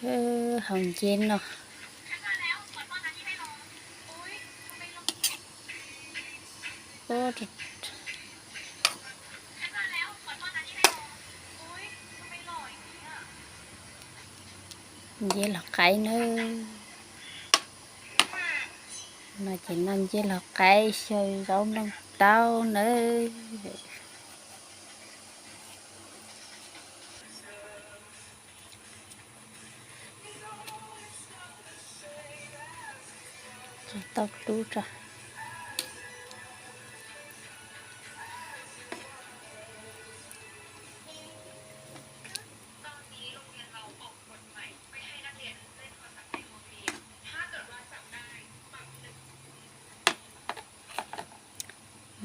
Haus nceb no. Nceb los qaib nawb. No ces noj nceb los qaib xyaw zaub nplooj taub nawb. Tso taub dub tso.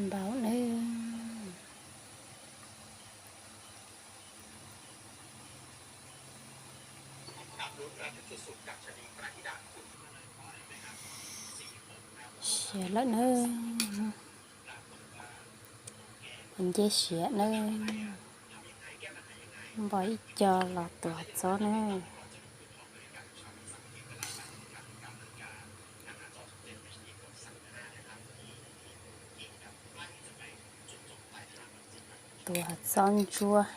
Npaum nawb. Siav lawm nawb. Nceb siav nawb. Npog ib co los tuav txob nawb. Tuav txob ntsuab,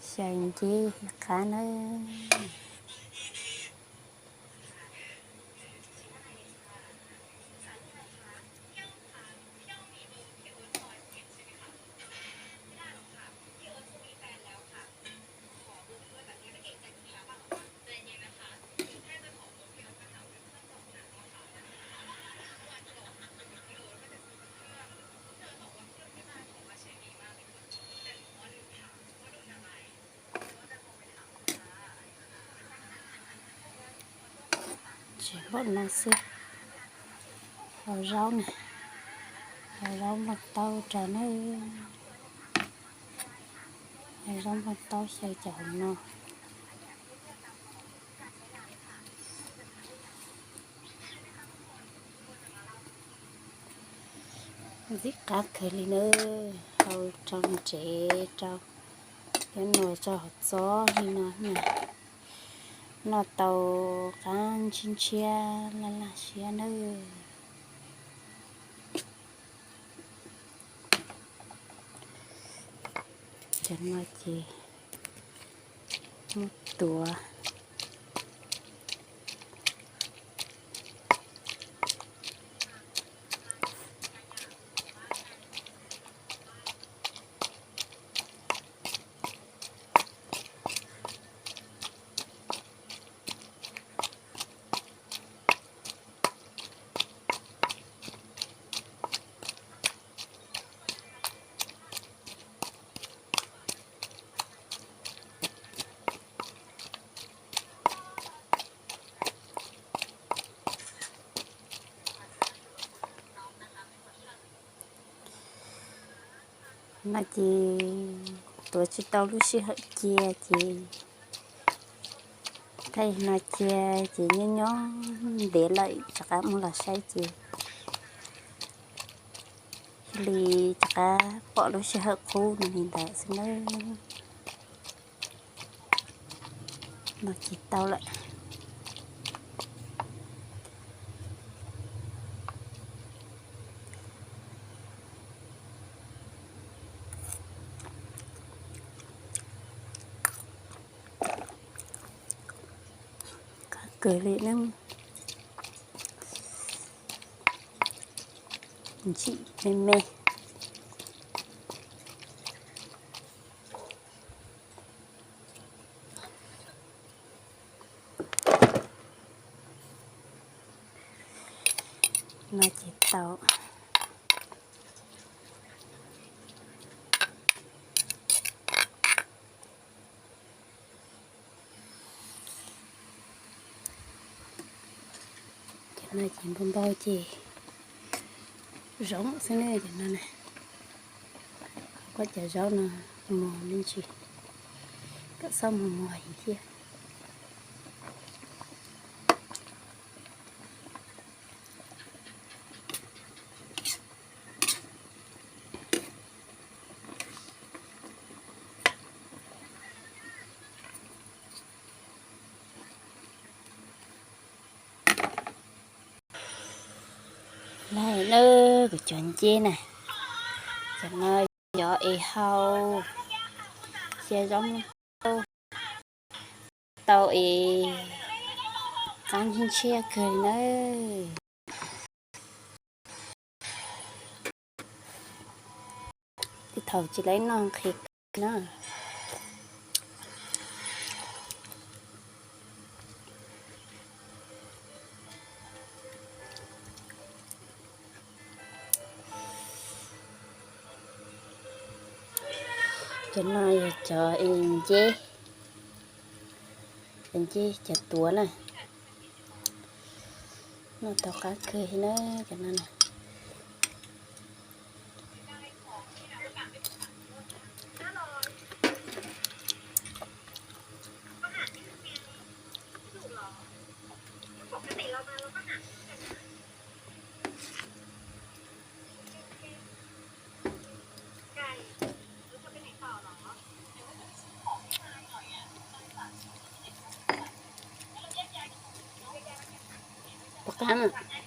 xyaw nceb qab nawb. Tsis npaum no xwb. Hau zaub na, hau zaub nplooj taub rau nawb. Hau zaub nplooj taub xyaw cov hauv no. Ntxim qab kawg li nawb, hau rau ntsev rau, thiab nua rau hauv txob li no na. Noj tau qab ntshiab ntshiab laj laj siab nawb. Cov no ces muab tuav. No ces tuav tsis tau lub sij hawm cia ces thaij no cia ces nyob nyob ntev lawm rov qab mus los saib ces thiaj li rov qab pom lub sij hawm qub no li ntawd xwb nawb. No ces tau lawm. Qab kawg li ne. Ntsim me me. No ces tau. Cov no ces npau npau ces zoo xwb ne cov no na. Koj cov zaub no muag me ntsis, kom xob muag muag thiab. Laij na, kuv cov nceb na, cov no cov es hau, cia zaub tau es qab ntshiab ntshiab kawg li na. Tej thaum tsis laib noj nqhis kawg na. Cov no yog cov nceb, cov nceb cov tuav na. Noj tau qab kawg na cov no na. Tom qab na.